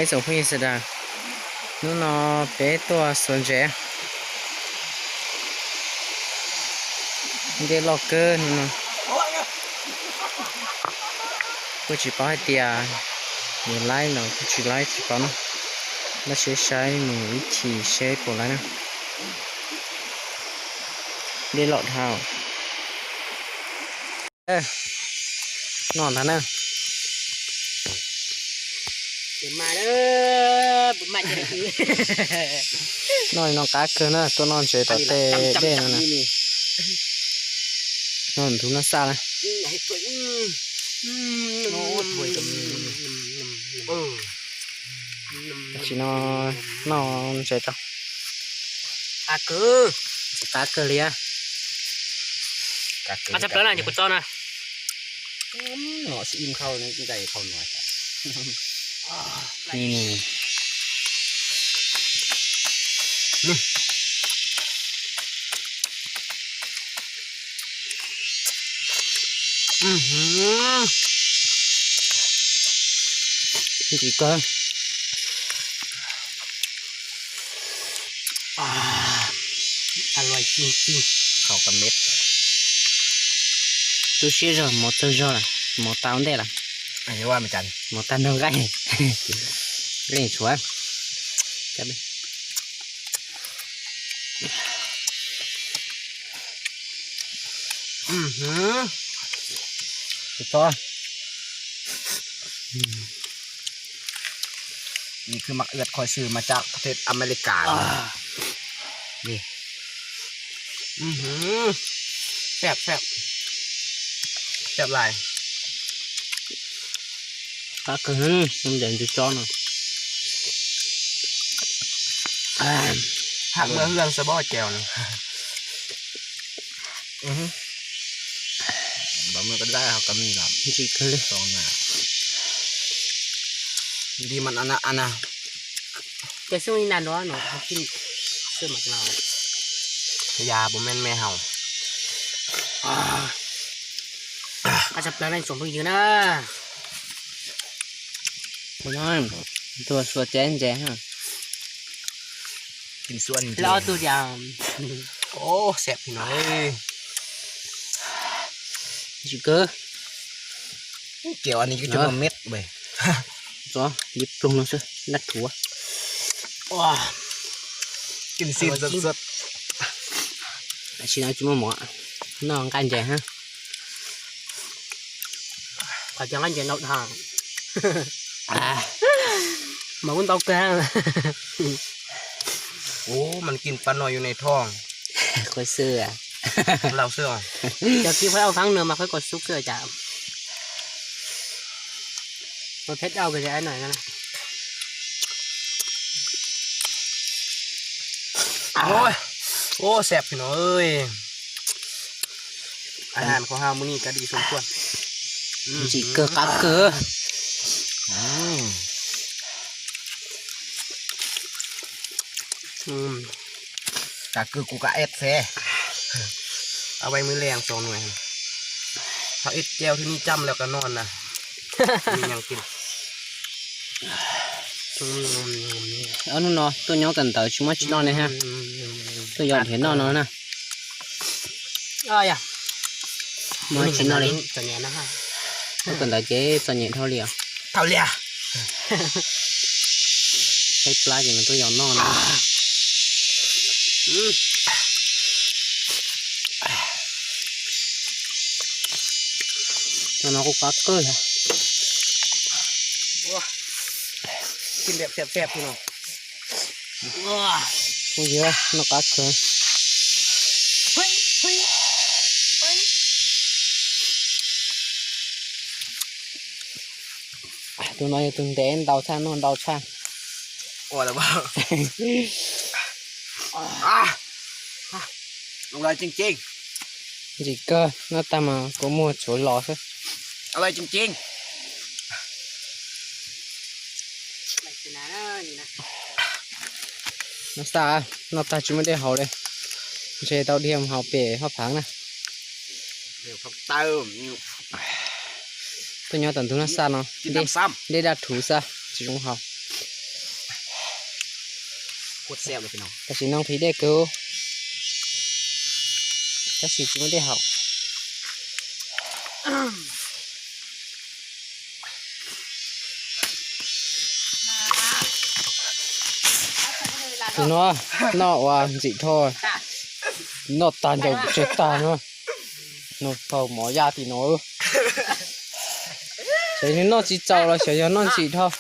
Ib tsoom phooj ywg sawv daws, hnub no peb tuaj xuas ntses, dej loj kawg hnub no. Kuj tsis paub hais tias yuav laib los kuj tsis laib tsis paub na. Laj seb saib mus ib chim seb puas laib na. Dej loj dhau. Noj ntag na. Noj li no qab kawg na, tuaj noj ntses tom tej dej no na. Noj nthuv noj xaj na. Tam sim no noj ntses tau. Ntses qab kawg li. Ntsim kawg. Khaus ka me. Tub siab zog, mov txawg zog lawm, mov tau ntej lawm. Mov tag nrho nqaij. Leej tshuav. Txhob. นี่คือหมากเอือด คอยซื้อมาจากประเทศอเมริกา นี่ อื้อหือ แซ่บ แซ่บ แซ่บหลาย Qab kawg, noj ntses ntsis tsob no. Hab muaj hwj xav pom cov no. Ntawm muaj koj dab ho koj me los ntsis kawg li. Di mas ana ana. Ces xwb ib nta nrov no, xwb mas no. Yog puas me me haus. Qab tshaj plaws na tsoom phooj ywg na. Tuaj xuas teb ntses. Loj tug tias. Ntsim kawg. Cov no yog cov me me. Txhob, yus ploog no xwb, naj thuv. Tam sim no tsis muaj mov, noj nqaij ntses hab. Qhov cov nqaij ntses ntau dhau. Mas kuj ntau kawg. Ua, mas kis pab no yus ne thoj. Qhov xwb. Laus xwb. Cov kis pab au faab no mas qhov kom xub xwb cas. Mas pheb au kawg no. Ua, xeeb no. Ahan qhov hab mus ni ka di xum kuaj. Ntsim kawg qab kawg. Qab kawg kuv qab eb xwb. Au vaj mws leej txog nuav. Ho ib cau thwb nij cam lawm qab no na. Hnub no tuaj nyob kawm ntawv tsis muaj tsi noj ne hab. Tuaj yos dhia noj no na. Muaj tsi noj li. Tuaj kawm ntawv ces txom nyem dhau li os. Saib plab ces mas tuaj yos noj no. Noj no kuj qab kawg. Kuj yog noj qab kawg. Tus no yog tus ntev ntau tshaj, noj ntau tshaj. Ntsim kawg, noj tag mas kua muag tsuav los xwb. Noj xwb, noj tag tsis muaj dej haus li. Ntshe tau dhia mus haus pem hauv phaav na. Tuaj nyob tom ntug noj xwb no, dej daj rhuv xwb tsis zoo haus. Tam sim no nqhis dej kawg, tab sis tsis muaj dej haus. Tus no noj ua ntxim dhau, noj tag ncaus tseg tag no, noj tau mov yaj tim no. Xyov noj tsis txaus los xyov yog noj ntxim dhau.